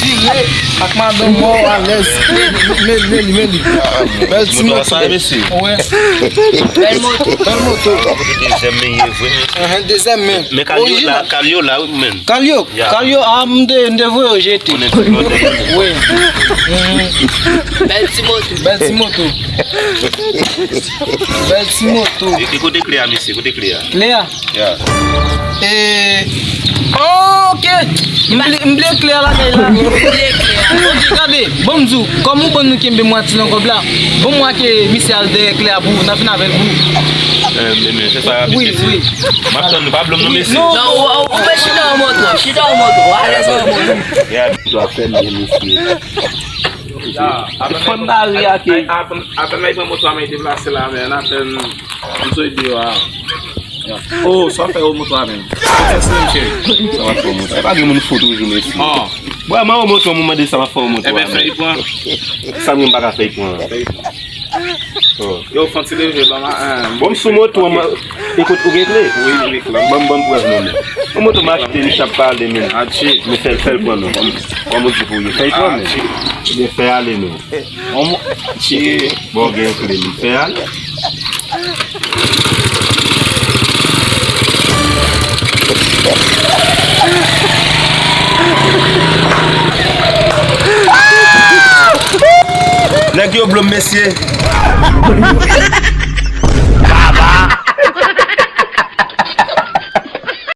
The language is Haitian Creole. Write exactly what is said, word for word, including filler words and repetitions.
vire ak madanm mwen alèz. Men, men li, men li. Bèl ti moto. Sa, mesye. Wè. Bèl moto. Bèl moto. Dezyèm men ye vre. Ahan, dezyèm men. Men kalyo la, kalyo la, wi, men. Kalyo, kalyo, a, m te, m te voye yo jete. Wi. Bèl ti moto. Bèl ti moto. Bèl ti moto. E, e kote kle a, mesye? Kote kle a? Kle a? Ya. E, ok. M bliye, m bliye kle a lakay la. Ok, gade, bon m di w, kòm ou ban nou kenbe mwatye nan kòb la, bon m wè ke misye al dèyè kle a pou ou, n a fin avè l pou ou. Eh, men, men, se sa, wi, mesye. M ap tann nou, pa blo m non, mesye. Non, ou, ou, ou fè chita w moto, chita w moto, alèz w moto. Ya, misye ap fè m byen, mesye. Fòn mari a ke. Apèn mari pran moto a, men deplase la, men apèn. M sou di wa. Oh, sa fè yo moto a menm. Sa fè yo moto. E pa gen moun fou toujou, mesye. Oh. Bwa, mwen yo moto, mwen mande sa, m ap fè yo moto a menm. Sa mwen m pa ka fè pran. Oh. Yo, fon ti leve, ba ma, eh. Bon, m sou moto, mwen, ekout, ou gen kle? Wi, wi, kle. Ban m, ban m prèv non, men. Yon moto m achte, m chap pale, men. Atchi. Men fè l, fè l pran non. Kòm, kòm ou di pou yo. Fè l pran, men. Atchi. Ebyen, fè ale non. Yon mo-, atchi. Bon, gen kle, men fè ale. Nèg yo blo m, mesye.